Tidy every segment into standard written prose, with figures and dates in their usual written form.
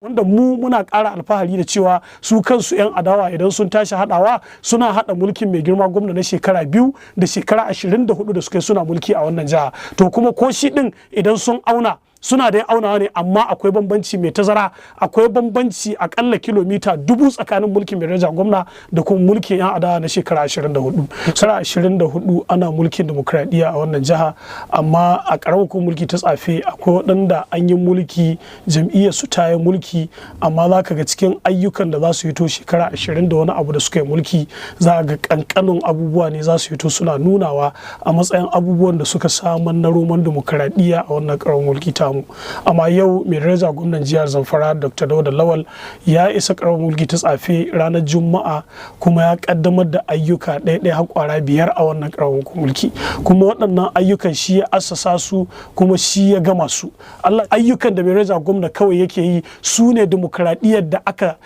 Wanda mu muna ƙara alfahari da cewa su kansu 'yan adawa, idan sun tashi haɗawa, suna haɗa mulkin mai girma gwamna na shekara 2 da shekara 24 da suka yi suna mulki a wannan jiha. To, kuma ko shi ɗin idan sun auna, suna da aunawa ne, amma akwai bambanci mai tazara, akwai bambanci akalla kilomita 1000 tsakanin mulkin mai daraja gwamna da kuma mulkin 'yan adawa na shekara 24. Shekara 24 ana mulkin demokradiyya a wannan jiha, amma a karamar mulki ta Tsafe akwai waɗanda an yi mulki, jam'iyyar su ta yi mulki, amma za ka ga cikin ayyukan da za su hito, shekara 20 da wani abu da suka yi mulki, za ga kankanin abubuwa ne za su hito suna nunawa a matsayin abubuwan da suka samar na roman demokradiyya a wannan karamar mulki ta mu. Amma yau mai daraja gwamnan jihar Zamfara, Dr. Dauda Lawal, ya isa karamar mulki ta Tsafe ranar Juma'a, kuma ya kaddamar da ayyuka ɗaya har kwara biyar a wannan karamar mulki. Kuma waɗannan ayyukan shi ya assasa su, kuma shi ya gama su. Allah, ayyukan da mai daraja gwamna kawai yake yi su ne demokradiyyar da aka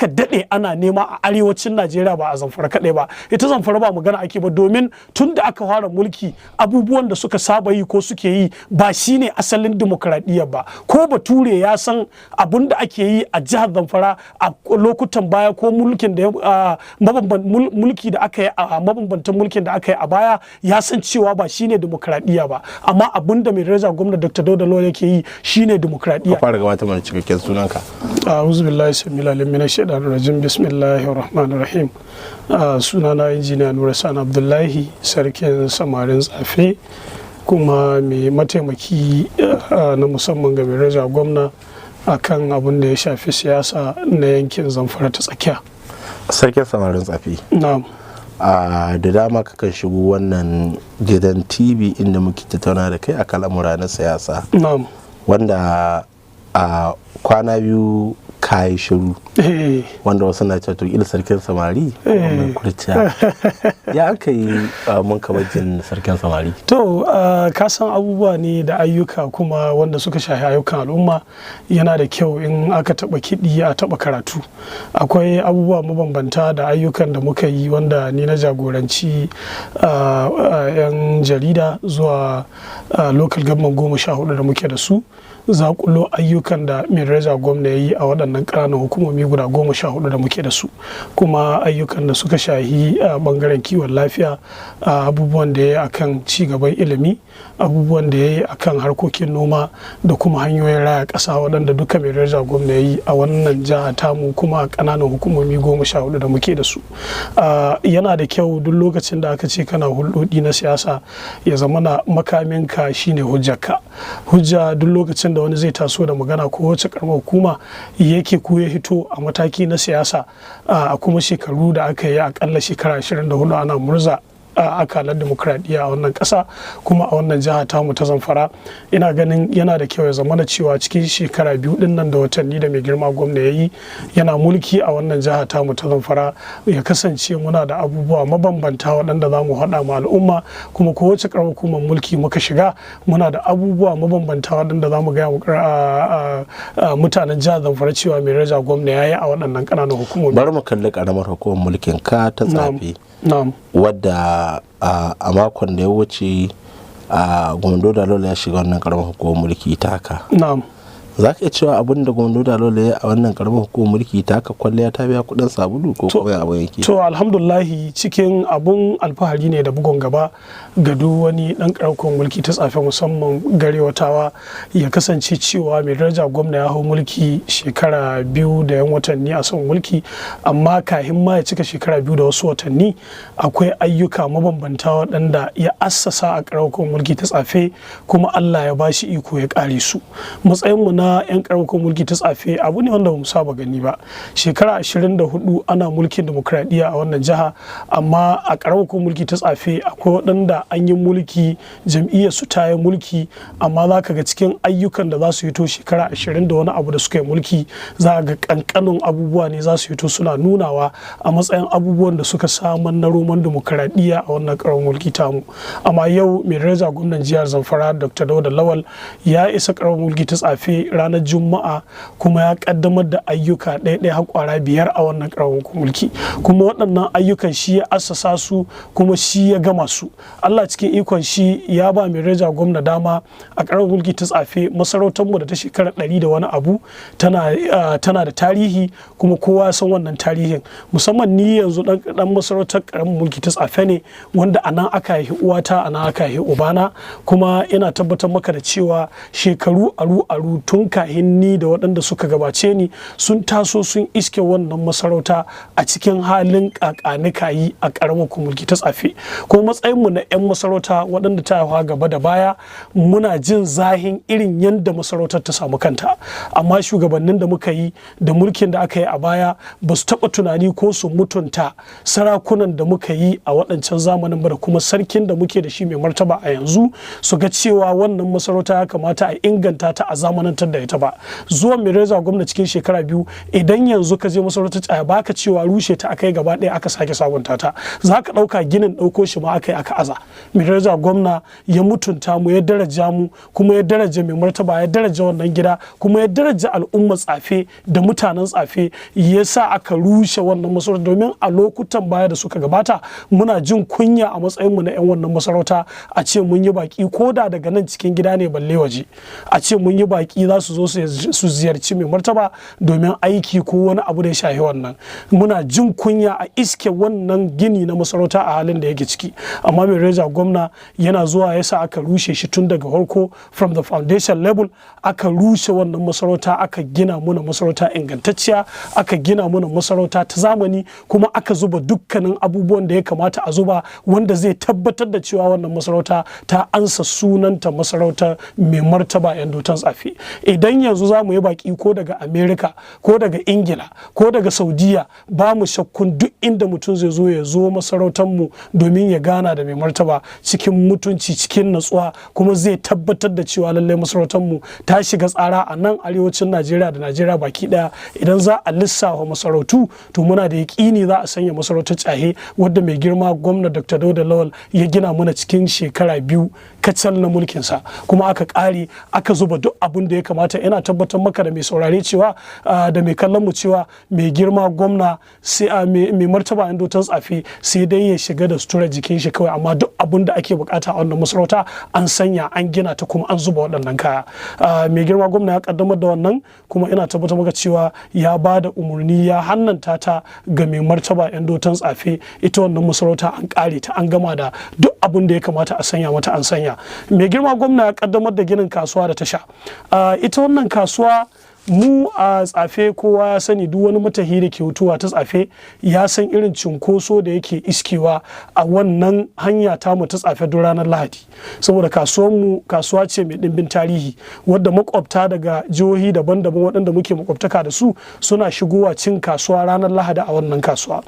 daɗe ana nema a arewacin Najeriya, ba a Zamfara kaɗai ba. Ita Zamfara ba magana ake ba, domin tun da aka fara mulki, abubuwan da suka saba yi ko suke yi ba shine asalin demokradiyyar ba. Ko Bature ya san abun da ake yi a jihar Zamfara a lokutan baya, ko mulkin da mulki da aka yi a mabambantan mulkin da aka yi a baya, ya san cewa ba shine demokradiyya ba. Amma abun da mai daraja gwamna Dr. Dauda Lawal yake yi shine demokradiyya. Ka fara gabatar mana cikakken sunanka. A'udhu billahi samil alim minash shaitanir rajim. Bismillahir rahmanir rahim. Sunana Injiniya Nura Sani Abdullahi, Sarkin Samarin Tsafe, kuma mai mataimaki na musamman ga mai daraja gwamna akan abin da ya shafi siyasa na yankin Zamfara ta Tsakiya. Sarkin Samarin Tsafe. Na'am. A da dama kakan shigo wannan gidan TV inda muke tattauna da kai akan al'amura na siyasa, Na'am. wanda a kwana biyu kayi shiru, wanda wasu na cewa to ila sarkin samari mai kurciya ya aka yi mun kamar jin sarkin samari. To, ka san abubuwa ne da ayyuka kuma wanda suka shafi ayyukan al'umma. Yana da kyau in aka taɓa kiɗi a taɓa karatu. Akwai abubuwa mabambanta da ayyukan da muka yi, wanda ni na jagoranci 'yan jarida zuwa local government 14 da muke da su, zakulo ayyukan da mai daraja gwamna ya yi a waɗannan ƙananan hukumomi guda 14 da muke da su, kuma ayyukan da suka shahi a ɓangaren kiwon lafiya, abubuwan da ya yi akan ci gaban ilimi, abubuwan da ya yi akan harkokin noma da kuma hanyoyin raya ƙasa, waɗanda duka mai daraja gwamna ya yi a wannan jiha tamu, kuma a ƙananan hukumomi 14 da muke da su. Yana da kyau duk lokacin da aka ce kana hulɗoɗi na siyasa, ya zama na makaminka shine hujjarka. Hujja, duk lokacin da wani zai taso da magana, ko wace karamar hukuma yake ko ya hito a mataki na siyasa, a kuma shekaru da aka yi, akalla shekara 24 ana murza akalar demokradiyya a wannan ƙasa, kuma a wannan jiha tamu ta Zamfara, ina ganin yana da kyau ya zama da cewa cikin shekara 2 din nan da watanni da mai girma gwamna ya yi yana mulki a wannan jiha tamu ta Zamfara, ya kasance muna da abubuwa mabambanta waɗanda za mu haɗa ma al'umma. Kuma kowace ƙaramar hukumar mulki muka shiga, muna da abubuwa mabambanta waɗanda za mu gaya mutanen jihar Zamfara cewa mai daraja gwamna ya yi a waɗannan ƙananan hukumomi. Bari mu kalli karamar hukumar mulkin ka ta Tsafe, Na'am. wadda a makon da ya wuce a gwamna Dalol ya shiga wannan karamar hukumar mulki ta haka. Na'am. Za ka iya cewa abin da gwamna Dalol ya a wannan karamar hukumar mulki ta haka, kwalliya ta biya kudin sabulu, ko kuma abin yake? To, alhamdulahi, cikin abun alfahari ne da bugun gaba ga duk wani dan karamar mulki ta Tsafe, musamman Garewatawa, ya kasance cewa mai daraja gwamna ya hau mulki shekara 2 da yan watanni a son mulki, amma kahin ma ya cika shekara 2 da wasu watanni, akwai ayyuka mabambanta waɗanda ya assasa a karamar mulki ta Tsafe, kuma Allah ya bashi iko ya kare su. Matsayinmu na 'yan karamar mulki ta Tsafe, abu ne wanda bamu saba gani ba. Shekara 24 ana mulkin demokradiyya a wannan jiha, amma a karamar mulki ta Tsafe akwai waɗanda an yi mulki, jam'iyyar su ta yi mulki, amma za ka ga cikin ayyukan da za su hito, shekara 20 da wani abu da suka yi mulki, za ga kankanin abubuwa ne za su hito suna nunawa a matsayin abubuwan da suka samar na roman demokradiyya a wannan karamar mulki tamu. Amma yau mai daraja gwamnan jihar Zamfara, Dr. Dauda Lawal, ya isa karamar mulki ta Tsafe. ranar Juma'a kuma ya kaddamar da ayyuka ɗaya har kwara 5 a wannan ƙaramin mulki. Kuma waɗannan ayyukan shi ya assasa su kuma shi ya gama su. Allah cikin ikon shi ya ba mai daraja gwamna dama a ƙaramin mulki ta Tsafe, masarautar mu da ta shekara 100 da wani abu, tana da tarihi kuma kowa ya san wannan tarihin. Musamman ni yanzu dan masarautar ƙaramin mulki ta Tsafe ne, wanda a nan aka haihi uwata, a nan aka haihi ubana. Kuma ina tabbatar maka da cewa shekaru aru aru tun kahin ni da waɗanda suka gabace ni sun taso sun iske wannan masarauta a cikin halin kakanikayi a ƙaramar mulki ta Tsafe. Kuma matsayinmu na 'yan masarauta waɗanda ta haihuwa gaba da baya, muna jin zahin irin yadda masarautar ta samu kanta. Amma shugabannin da muka yi da mulkin da aka yi a baya ba su taɓa tunani ko su mutunta sarakunan da muka yi a waɗancan zamanin ba, da kuma sarkin da muke da shi mai martaba a yanzu, su ga cewa wannan masarauta ya kamata a inganta ta, a zamanantar da ita ba. Zuwan mai daraja gwamna cikin shekara 2, idan yanzu ka je masarautar Tsaya, baka cewa rushe ta aka yi gaba ɗaya aka sake sabunta ta. Za ka ɗauka ginin ɗauko shi ma aka yi aka aza. Mai daraja gwamna ya mutunta mu, ya daraja mu, kuma ya daraja mai martaba, ya daraja wannan gida, kuma ya daraja al'ummar Tsafe da mutanen Tsafe, ya sa aka rushe wannan masarauta. Domin a lokutan baya da suka gabata muna jin kunya a matsayin mu na 'yan wannan masarauta a ce mun yi baki, ko da daga nan cikin gida ne balle waje, a ce mun yi baki za su zo su ziyarci mai martaba domin aiki ko wani abu da ya shahi wannan, muna jin kunya a iske wannan gini na masarauta a halin da yake ciki. Amma mai daraja gwamna yana zuwa ya sa aka rushe shi tun daga farko, from the foundation level aka rushe wannan masarauta, aka gina muna masarauta ingantacciya, aka gina muna masarauta ta zamani, kuma aka zuba dukkanin abubuwan da ya kamata a zuba wanda zai tabbatar da cewa wannan masarauta ta ansa sunanta, masarautar mai martaba 'yan doton Tsafe. Idan yanzu za mu yi baki ko daga America ko daga Ingila ko daga Saudiya, ba mu shakkun duk inda mutum zai zo, ya zo masarautar mu domin ya gana da mai martaba cikin mutunci, cikin natsuwa, kuma zai tabbatar da cewa lallai masarautar mu ta shiga tsara a nan arewacin Najeriya da Najeriya baki daya. Idan za a lissafa masarautu, to muna da yaƙini za a sanya masarautar Tsahe, wadda mai girma gwamna Dr. Dauda Lawal ya gina mana cikin shekara 2 kacal na mulkinsa, kuma aka ƙare aka zuba duk abin da ya kamata. Ina tabbatar maka da mai saurare cewa da mai kallon mu cewa mai girma gwamna sai mai martaba yan doton Tsafe sai dai ya shiga da sutura jikin shi kawai, amma duk abin da ake bukata a wannan masarauta an sanya, an gina ta kuma an zuba waɗannan kaya. Mai girma gwamna ya kaddamar da wannan, kuma ina tabbatar maka cewa ya ba da umarni, ya hannanta ta ga mai martaba yan doton Tsafe. Ita wannan masarauta an kare ta, an gama da duk abin da ya kamata a sanya mata an sanya. Mai girma gwamna ya kaddamar da ginin kasuwa da tasha. Ita wannan kasuwa, mu a Tsafe kowa ya sani, duk wani matahi da ke hutuwa ta Tsafe ya san irin cinkoso da yake iskewa a wannan hanya tamu ta Tsafe duk ranar Lahadi, saboda kasuwanmu kasuwa ce mai ɗimbin tarihi wadda makwabta daga jihohi daban-daban waɗanda muke makwabtaka da su suna shigowa cin kasuwa ranar Lahadi a wannan kasuwa.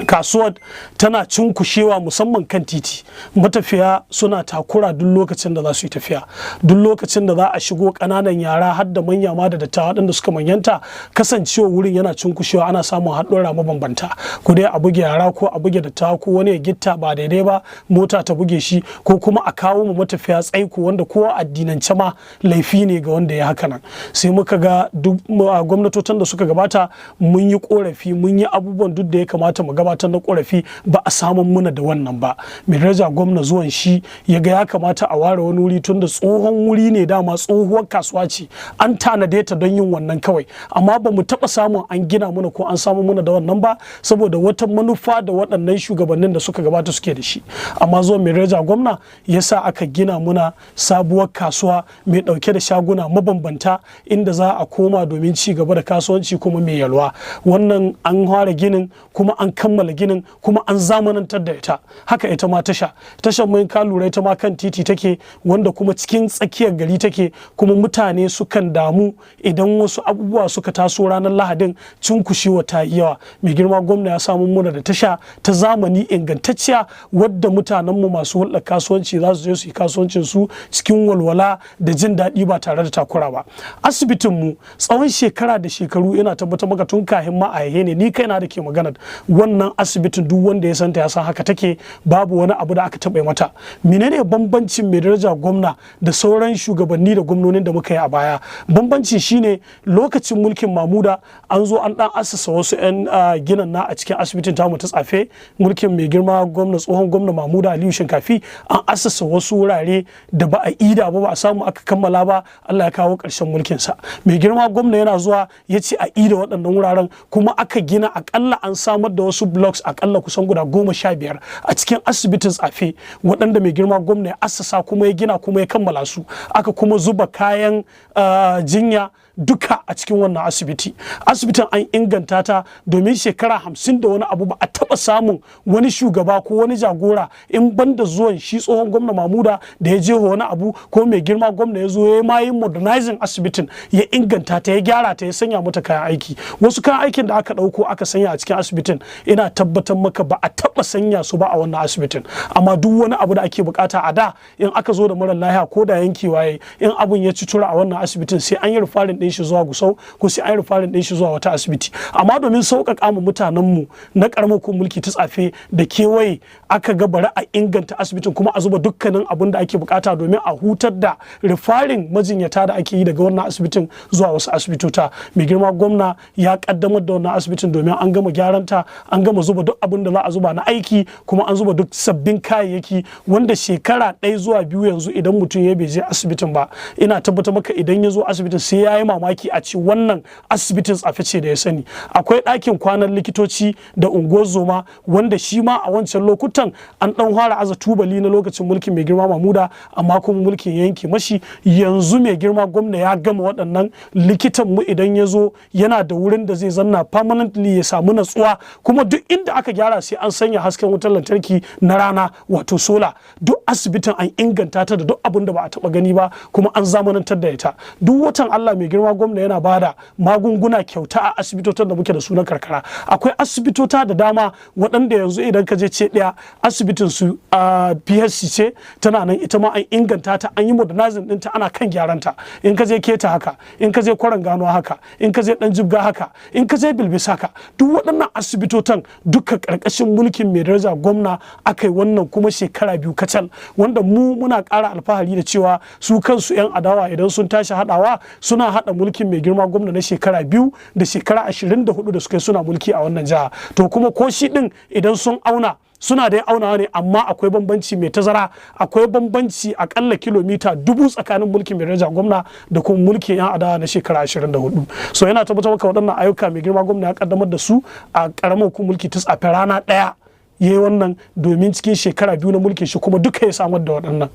Kasuwar tana cunkushewa, musamman kan titi. Matafiya suna takura duk lokacin da za su yi tafiya, duk lokacin da za a shigo, ƙananan yara har da manya ma da dattawa waɗanda suka manyanta. Kasancewa wurin yana cunkushewa, ana samun haɗurra mabambanta, ko dai a buge yara ko a buge dattawa, ko wani ya gitta ba daidai ba mota ta buge shi, ko kuma a kawo mu matafiya tsaiko, wanda kowa addinance ma laifi ne ga wanda ya haka nan. Sai muka ga duk gwamnatocin da suka gabata mun yi korafi, mun yi abubuwan duk da ya kamata mu gabatar na korafi, ba a samun muna da wannan ba. Mai daraja gwamna zuwan shi ya ga ya kamata a ware wani wuri, tun da tsohon wuri ne, dama tsohuwar kasuwa ce, an tanade ta don yin wannan kawai, amma ba mu taɓa samun an gina muna ko an samu muna da wannan ba, saboda wata manufa da waɗannan shugabannin da suka gabata suke da shi. Amma zuwan mai daraja gwamna ya sa aka gina muna sabuwar kasuwa mai ɗauke da shaguna mabambanta, inda za a koma domin ci gaba da kasuwanci kuma mai yalwa. Wannan an fara ginin kuma an kammala ginin kuma an zamanantar da ita. Haka ita ma tasha, tashar mun ka lura ita ma kan titi take, wanda kuma cikin tsakiyar gari take, kuma mutane sukan damu idan wasu abubuwa suka taso ranar Lahadin, cunkushewa ta yi yawa. Mai girma gwamna ya samu muna da tasha ta zamani ingantacciya, wadda mutanenmu masu hulɗar kasuwanci za su je su yi kasuwancin su cikin walwala da jin daɗi ba tare da takura ba. Asibitin mu tsawon shekara da shekaru, ina tabbatar maka tun kahin ma a ne ni kaina da ke magana wannan. Wannan asibitin, duk wanda ya santa ya san haka take, babu wani abu da aka taɓa mata. Menene bambancin mai daraja gwamna da sauran shugabanni da gwamnonin da muka yi a baya? Bambanci shine, lokacin mulkin Mamuda an zo an dan asasa wasu 'yan ginan na a cikin asibitin tamu ta Tsafe. Mulkin mai girma gwamna, tsohon gwamna Mamuda Aliyu Shinkafi, an asasa wasu wurare da ba a ida ba, ba a samu aka kammala ba. Allah ya kawo ƙarshen mulkinsa, mai girma gwamna yana zuwa ya ce a ida waɗannan wuraren, kuma aka gina. Akalla an samar da wasu blocks akalla kusan guda 15 a cikin asibitin Tsafe, waɗanda mai girma gwamna ya assasa kuma ya gina kuma ya kammala su. Aka kuma zuba kayan jinya duka a cikin wannan asibiti. Asibitin an inganta ta, domin shekara 50 da wani abu ba a taba samun wani shugaba ko wani jagora, in banda zuwan shi tsohon gwamna Mamuda da ya je wani abu, ko mai girma gwamna ya zo ya ma yi modernizing asibitin, ya inganta ta, ya gyara ta, ya sanya mata kayan aiki. Wasu kayan aikin da aka dauko aka sanya a cikin asibitin, ina tabbatar maka ba a taba sanya su ba a wannan asibitin. Amma duk wani abu da ake bukata a da, in aka zo da mara lafiya, ko da yankewa yayi, in abun ya ci tura a wannan asibitin, sai an yi referring din shi zuwa Gusau ko sai an yi referring din shi zuwa wata asibiti. Amma domin sauƙaƙa mu mutanenmu na ƙaramar hukumar mulki ta Tsafe da kewaye, aka ga bari a inganta asibitin kuma a zuba dukkanin abin da ake bukata domin a hutar da referring majinyata da ake yi daga wannan asibitin zuwa wasu asibitota. Mai girma gwamna ya kaddamar da wannan asibitin domin an gama gyaranta, an gama zuba duk abin da za a zuba na aiki, kuma an zuba duk sabbin kayayyaki, wanda shekara 1 zuwa 2 yanzu idan mutum ya bai je asibitin ba, ina tabbatar maka idan ya zo asibitin sai ya yi mamaki a ce wannan asibitin Tsafe ce da ya sani. Akwai ɗakin kwanan likitoci da unguwar zoma, wanda shi ma a wancan lokutan an ɗan fara aza tubali na lokacin mulkin mai girma Mamuda, amma kuma mulkin ya yanke mashi. Yanzu mai girma gwamna ya gama waɗannan. Likitan mu idan ya zo yana da wurin da zai zanna permanently ya samu natsuwa. Kuma duk inda aka gyara sai an sanya hasken wutar lantarki na rana, wato solar. Duk asibitin an inganta ta da duk abin da ba a taba gani ba, kuma an zamanantar da ita. Duk watan Allah mai girma gwamna yana bada magunguna kyauta a asibitotan da muke da su na karkara. Akwai asibitota da dama waɗanda yanzu idan ka je ce ɗaya asibitin su a PHC ce, tana nan ita ma an inganta ta, an yi modernizing ɗinta, ana kan gyaran ta. In ka je Keta haka, in ka je Kwaran Gano haka, in ka je Dan Jibga haka, in ka je Bilbis haka, duk waɗannan asibitotan duka ƙarƙashin mulkin mai daraja gwamna aka yi wannan, kuma shekara 2 kacal, wanda mu muna ƙara alfahari da cewa su kansu 'yan adawa idan sun tashi haɗawa, suna haɗa mulkin mai girma gwamna na shekara 2 da shekara 24 da suka yi suna mulki a wannan jiha. To kuma ko shi ɗin idan sun auna, suna dai aunawa ne, amma akwai bambanci mai tazara, akwai bambanci akalla kilomita 1000 tsakanin mulkin mai daraja gwamna da kuma mulkin yan adawa na shekara 24. So yana tabbatar maka waɗannan ayyuka mai girma gwamna ya kaddamar da su a ƙaramar hukumar mulki ta Tsafe rana ɗaya ya yi wannan, domin cikin shekara 2 na mulkin shi kuma duka ya samar da waɗannan.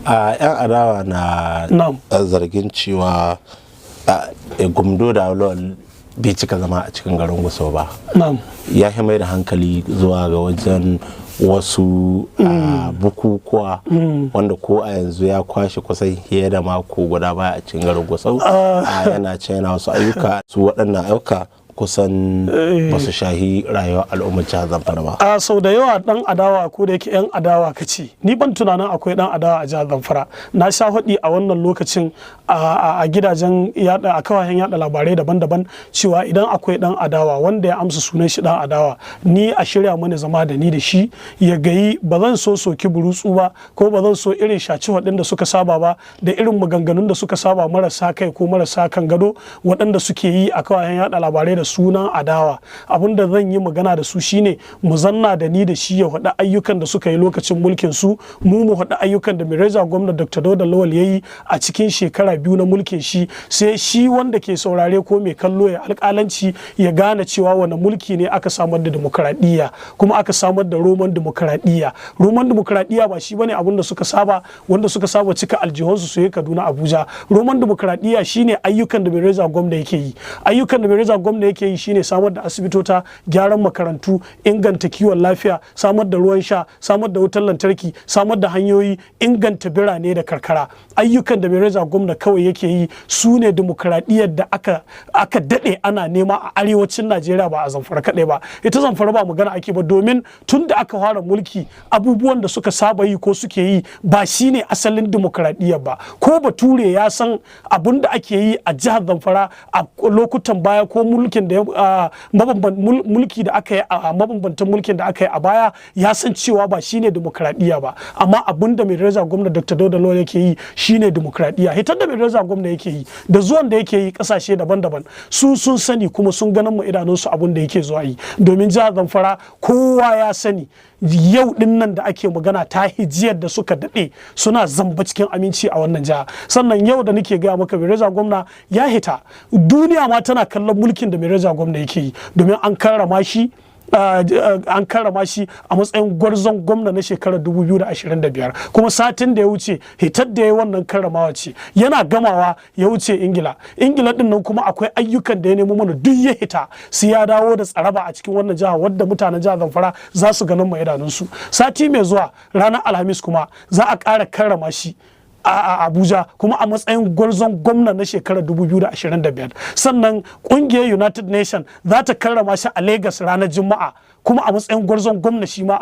A yan adawa na zargin cewa Gumdo da Lawal bai cika zama a cikin garin Gusau ba, ya fi mai da hankali zuwa ga wajen wasu bukukuwa, wanda ko a yanzu ya kwashe kusan fiye da mako guda baya a cikin garin Gusau, yana can yana wasu ayyuka. Su waɗannan ayyuka kusan ba su shahi rayuwar al'ummar jihar Zamfara ba. A sau da yawa dan adawa, ko da yake yan adawa ka ce, ni ban tunanin akwai dan adawa a jihar Zamfara. Na sha hudi a wannan lokacin a gidajen yada, a kafafen yada labarai daban-daban, cewa idan akwai dan adawa wanda ya amsa sunan shi dan adawa, ni a shirya mana zama da ni da shi ya gayi. Ba zan so soki burutsu ba, ko ba zan so irin shaci waɗanda suka saba ba, da irin maganganun da suka saba marasa kai ko marasa kan gado, waɗanda suke yi a kafafen yada labarai da sunan adawa. Abin da zan yi magana da su shine mu zanna da ni da shi, ya faɗi ayyukan da suka yi lokacin mulkin su, mu mu faɗi ayyukan da mai gwamna Dr. Dauda Lawal ya yi a cikin shekara 2 na mulkin shi. Sai shi wanda ke saurare ko mai kallo ya alƙalanci, ya gane cewa wani mulki ne aka samar da demokradiyya, kuma aka samar da roman demokradiyya. Roman demokradiyya ba shi bane abin da suka saba, wanda suka saba cika aljihunsu su yi Kaduna, Abuja. Roman demokradiyya shine ayyukan da mai gwamna yake yi. Ayyukan da mai gwamna yake yi shine samar da asibitota, gyaran makarantu, inganta kiwon lafiya, samar da ruwan sha, samar da wutar lantarki, samar da hanyoyi, inganta birane da karkara. Ayyukan da mai gwamna kawai yake yi su ne demokradiyyar da aka daɗe ana nema a arewacin Najeriya, ba a Zamfara kaɗai ba. Ita Zamfara ba magana ake ba, domin tun da aka fara mulki abubuwan da suka saba yi ko suke yi ba shine asalin demokradiyyar ba. Ko Bature ya san abun da ake yi a jihar Zamfara a lokutan baya ko mulkin mulkin da mulki da aka yi a mabambantan mulkin da aka yi a baya ya san cewa ba shine demokradiyya ba. Amma abin da mai daraja gwamna Dr. Dauda Lawal yake yi shine demokradiyya. Hitar da mai daraja gwamna yake yi da zuwan da yake yi kasashe daban-daban, su sun sani kuma sun ganin mu idanunsu abin da yake zuwa yi. Domin jihar Zamfara kowa ya sani, yau din nan da ake magana ta hijiyar da suka daɗe suna zamba cikin aminci a wannan jiha. Sannan yau da nake gaya maka, mai daraja gwamna ya hita, duniya ma tana kallon mulkin da mai daraja gwamna yake yi, domin an karrama shi a matsayin gwarzon gwamna na shekarar 2025. Kuma satin da ya wuce, hitar da ya yi wannan karramawa ce. Yana gamawa ya wuce Ingila. Ingila din nan kuma akwai ayyukan da ya nemo mana. Duk ya hita sai ya dawo da tsaraba a cikin wannan jiha wadda mutanen jihar Zamfara za su ganin mai idanunsu. Sati mai zuwa ranar Alhamis kuma za a ƙara karrama shi a Abuja, kuma a matsayin gwarzon gwamna na shekarar 2025. Sannan kungiyar United Nation za ta karrama shi a Lagos ranar Juma'a, kuma a matsayin gwarzon gwamna shi ma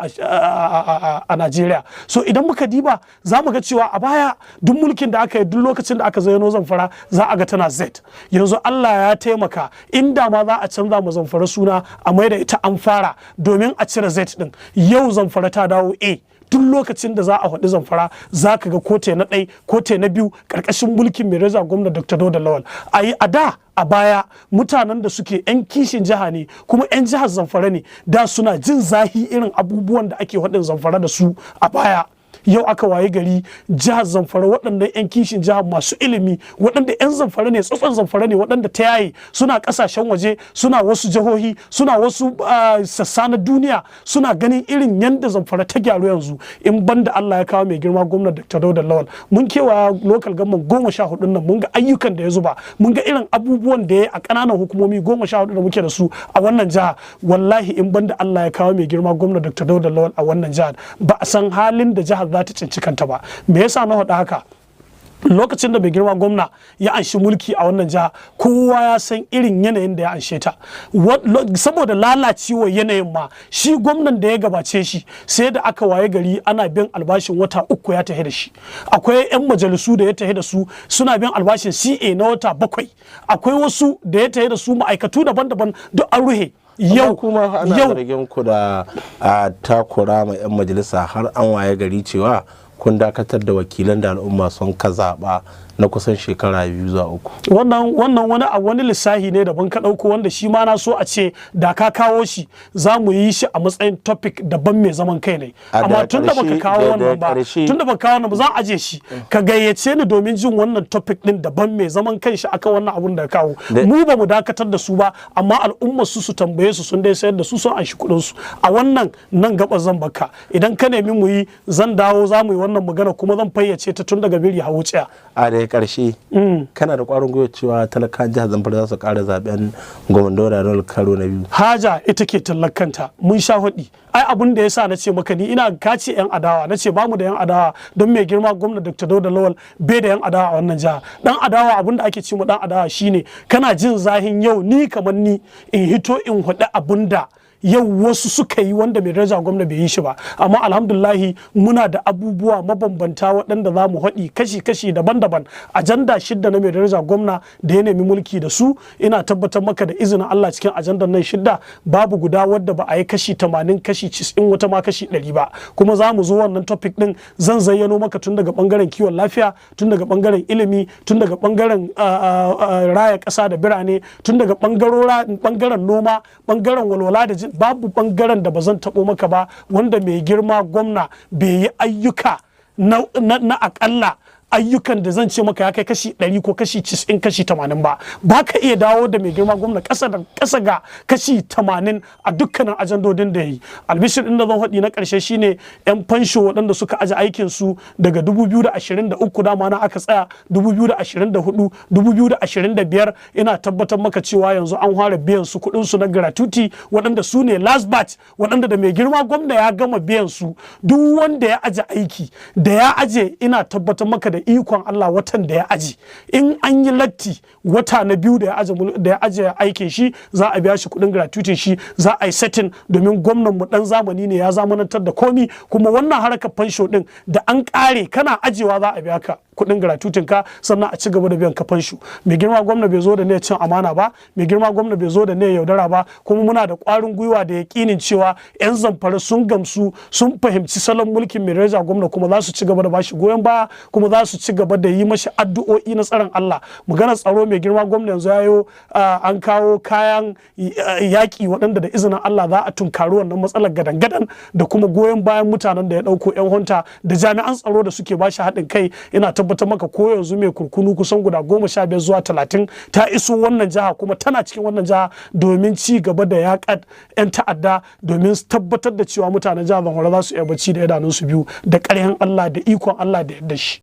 a Najeriya. So idan muka diba, za mu ga cewa a baya duk mulkin da aka yi, duk lokacin da aka zayyano Zamfara, za a ga tana Z. Yanzu Allah ya taimaka, inda ma za a canza mu Zamfara suna a mai da ita an fara domin a cire Z din. Yau Zamfara ta dawo A. Duk lokacin da za a haɗu Zamfara, za ka ga kote na ɗai, kote na biyu ƙarƙashin mulkin mai daraja gwamna Dr. Dauda Lawal. A yi a da a baya, mutanen da suke 'yan kishin jiha ne kuma 'yan jihar Zamfara ne, da suna jin zahi irin abubuwan da ake haɗin Zamfara da su a baya. Yau aka waye gari jihar Zamfara, waɗannan 'yan kishin jihar masu ilimi, waɗanda 'yan Zamfara ne, tsotson Zamfara ne, waɗanda ta yaye suna ƙasashen waje, suna wasu jihohi, suna wasu sassa na duniya, suna ganin irin yadda Zamfara ta gyaru yanzu. In banda Allah ya kawo mai girma gwamna Dr. Dauda Lawal, mun kewaya local government 14 nan, mun ga ayyukan da ya zuba, mun ga irin abubuwan da ya a ƙananan hukumomi 14 da muke da su a wannan jiha. Wallahi in banda Allah ya kawo mai girma gwamna Dr. Dauda Lawal a wannan jihar, ba a san halin da jihar za ta cinci kanta ba. Me yasa na faɗa haka? Lokacin da mai girma gwamna ya anshi mulki a wannan jiha, kowa ya san irin yanayin da ya anshe ta. Saboda lalacewa yanayin ma, shi gwamnan da ya gabace shi, sai da aka waye gari ana bin albashin wata 3 ya tafi da shi. Akwai 'yan majalisu da ya tafi da su, suna bin albashin CA na wata 7. Akwai wasu da ya tafi da su, ma'aikatu daban-daban duk an ruhe. Yau kuma ana zargin ku da a takura ma 'yan majalisa, har an waye gari cewa kun dakatar da wakilan da al'umma sun ka zaɓa na kusan shekara 2 zuwa 3. Wannan wani lissahi ne daban ka ɗauko, wanda shi ma na so a ce da ka kawo shi, za mu yi shi a matsayin topic daban mai zaman kai ne. Amma tun da baka kawo wannan ba, tun da baka kawo wannan ba, zan aje shi, ka gayyace ni domin jin wannan topic din daban mai zaman kai shi akan wannan abun da ka kawo. Mu ba mu dakatar da su ba, amma al'ummar su su tambaye su, sun dai sayar da su, sun anshi kuɗin su. A wannan nan gaba zan baka, idan ka nemi mu yi, zan dawo, za mu yi wannan magana kuma zan fayyace ta tun daga biri hawo tsaya. A da karshe, kana da kwarin gwiwa cewa talakan jihar Zamfara za su kara zaben gwamnan Dauda karo na biyu? Haja ita ke tallakanta. Mun sha hudi ai. Abun da yasa na ce maka ni ina kace yan adawa, na ce bamu da yan adawa, don mai girma gwamna Dr. Dauda Lawal bai da yan adawa a wannan jiha. Dan adawa, abun da ake ce mu dan adawa shine kana jin zahin yau ni kamar ni in hito in hudi abun da yau wasu suka yi wanda mai daraja gwamna bai yi shi ba. Amma alhamdulahi, muna da abubuwa mabambanta waɗanda za mu haɗi kashi-kashi daban-daban. Ajanda shidda na mai daraja gwamna da ya nemi mulki da su, ina tabbatar maka da izinin Allah, cikin ajandar nan shidda babu guda wadda ba a yi kashi 80, kashi 90, wata ma kashi 100 ba. Kuma za mu zo wannan topic din, zan zayyano maka tun daga bangaren kiwon lafiya, tun daga bangaren ilimi, tun daga bangaren raya ƙasa da birane, tun daga bangaren noma, bangaren walwala da jin, babu bangaren da ba zan taɓo maka ba wanda mai girma gwamna bai yi ayyuka na akalla ayyukan da zan ce maka ya kai kashi 100 ko kashi 90, kashi 80 ba. Ba ka iya dawo da mai girma gwamna ƙasa da ƙasa ga kashi 80 a dukkanin ajandodin da ya yi. Albishir ɗin da zan faɗi na ƙarshe shine 'yan fansho waɗanda suka aje aikin su daga 2023, dama na aka tsaya 2024, 2025, ina tabbatar maka cewa yanzu an fara biyan su kuɗin su na gratuity, waɗanda su ne last batch, waɗanda da mai girma gwamna ya gama biyan su, duk wanda ya aje aiki da ya aje, ina tabbatar maka da ikon Allah, watan da ya aje, in an yi latti wata na biyu da ya aje aikin shi, za a biya shi kuɗin gratuity shi. Za a yi setting domin gwamnan mu dan zamani ne, ya zamanantar da komi. Kuma wannan harkar fansho din da an ƙare, kana ajewa za a biya ka. Kuɗin gratuityn ka, sannan a ci gaba da biyan ka fansho. Mai girma gwamna bai zo da ne cin amana ba, mai girma gwamna bai zo da ne yaudara ba, kuma muna da ƙwarin gwiwa da yaƙinin cewa 'yan Zamfara sun gamsu, sun fahimci salon mulkin mai daraja gwamna, kuma za su ci gaba da bashi goyon baya, kuma za su ci gaba da yi mashi addu'o'i na tsaron Allah. Maganar tsaro, mai girma gwamna yanzu ya yo an kawo kayan yaƙi waɗanda da izinin Allah za a tunkari wannan matsalar gadan-gadan, da kuma goyon bayan mutanen da ya ɗauko, 'yan hunter da jami'an tsaro da suke bashi haɗin kai. Ina tabbatar maka, ko yanzu mai kurkunu kusan guda 15 zuwa 30 ta iso wannan jiha, kuma tana cikin wannan jiha domin ci gaba da yaƙar 'yan ta'adda, domin tabbatar da cewa mutanen jihar Zamfara za su iya bacci da idanunsu biyu, da ƙarfin Allah da ikon Allah da yadda shi.